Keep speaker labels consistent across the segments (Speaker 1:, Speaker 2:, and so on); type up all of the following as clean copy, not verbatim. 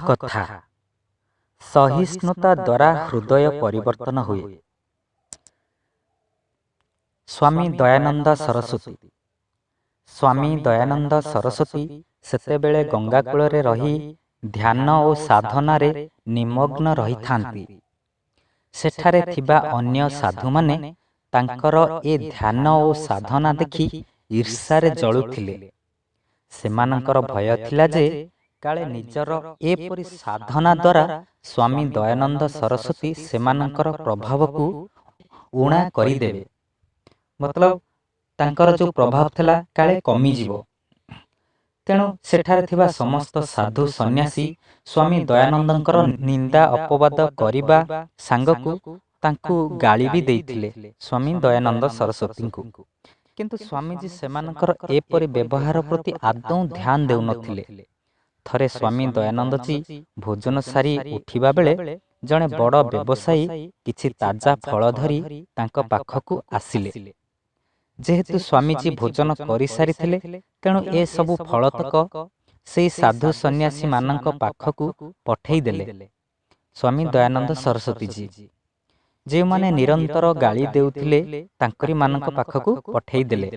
Speaker 1: କଥା, ସହିଷ୍ଣୁତା ଦ୍ୱାରା ହୃଦୟ ପରିବର୍ତ୍ତନ ହୁଏ। ସ୍ୱାମୀ ଦୟାନନ୍ଦ ସରସ୍ୱତୀ। ସ୍ୱାମୀ ଦୟାନନ୍ଦ ସରସ୍ୱତୀ ସେତେବେଳେ ଗଙ୍ଗାକୂଳରେ ରହି ଧ୍ୟାନ ଓ ସାଧନାରେ ନିମଗ୍ନ ରହିଥାନ୍ତି। ସେଠାରେ ଥିବା ଅନ୍ୟ ସାଧୁମାନେ ତାଙ୍କର ଏ ଧ୍ୟାନ ଓ ସାଧନା ଦେଖି ଈର୍ଷାରେ ଜଳୁଥିଲେ। ସେମାନଙ୍କର ଭୟ ଥିଲା ଯେ କାଳେ ନିଜର ଏପରି ସାଧନା ଦ୍ୱାରା ସ୍ୱାମୀ ଦୟାନନ୍ଦ ସରସ୍ୱତୀ ସେମାନଙ୍କର ପ୍ରଭାବକୁ ଊଣା କରିଦେବେ, ମତଲବ ତାଙ୍କର ଯେଉଁ ପ୍ରଭାବ ଥିଲା କାଳେ କମିଯିବ। ତେଣୁ ସେଠାରେ ଥିବା ସମସ୍ତ ସାଧୁ ସନ୍ନ୍ୟାସୀ ସ୍ୱାମୀ ଦୟାନନ୍ଦଙ୍କର ନିନ୍ଦା ଅପବାଦ କରିବା ସାଙ୍ଗକୁ ତାଙ୍କୁ ଗାଳି ବି ଦେଇଥିଲେ ସ୍ୱାମୀ ଦୟାନନ୍ଦ ସରସ୍ୱତୀଙ୍କୁ। କିନ୍ତୁ ସ୍ୱାମୀଜୀ ସେମାନଙ୍କର ଏପରି ବ୍ୟବହାର ପ୍ରତି ଆଦୌ ଧ୍ୟାନ ଦେଉନଥିଲେ। ଥରେ ସ୍ୱାମୀ ଦୟାନନ୍ଦଜୀ ଭୋଜନ ସାରି ଉଠିବା ବେଳେ ଜଣେ ବଡ଼ ବ୍ୟବସାୟୀ କିଛି ତାଜା ଫଳ ଧରି ତାଙ୍କ ପାଖକୁ ଆସିଲେ। ଯେହେତୁ ସ୍ୱାମୀଜୀ ଭୋଜନ କରିସାରିଥିଲେ, ତେଣୁ ଏସବୁ ଫଳତକ ସେଇ ସାଧୁ ସନ୍ନ୍ୟାସୀମାନଙ୍କ ପାଖକୁ ପଠେଇଦେଲେ ସ୍ୱାମୀ ଦୟାନନ୍ଦ ସରସ୍ୱତୀଜୀ, ଯେଉଁମାନେ ନିରନ୍ତର ଗାଳି ଦେଉଥିଲେ ତାଙ୍କରିମାନଙ୍କ ପାଖକୁ ପଠେଇଦେଲେ।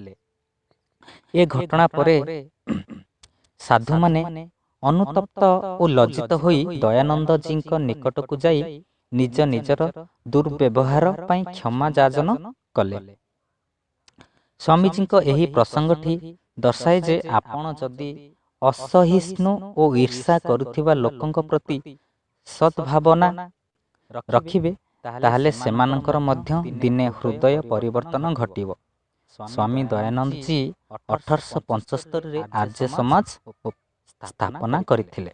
Speaker 1: ଏ ଘଟଣା ପରେ ସାଧୁମାନେ ଅନୁତପ୍ତ ଓ ଲଜ୍ଜିତ ହୋଇ ଦୟାନନ୍ଦଜୀଙ୍କ ନିକଟକୁ ଯାଇ ନିଜ ନିଜର ଦୁର୍ବ୍ୟବହାର ପାଇଁ କ୍ଷମା ଯାଚନା କଲେ। ସ୍ୱାମୀଜୀଙ୍କ ଏହି ପ୍ରସଙ୍ଗଟି ଦର୍ଶାଏ ଯେ ଆପଣ ଯଦି ଅସହିଷ୍ଣୁ ଓ ଈର୍ଷା କରୁଥିବା ଲୋକଙ୍କ ପ୍ରତି ସଦ୍ଭାବନା ରଖିବେ, ତାହେଲେ ସେମାନଙ୍କର ମଧ୍ୟ ଦିନେ ହୃଦୟ ପରିବର୍ତ୍ତନ ଘଟିବ। ସ୍ୱାମୀ ଦୟାନନ୍ଦଜୀ 1875ରେ ଆର୍ଯ୍ୟ ସମାଜ ସ୍ଥାପନା କରିଥିଲେ।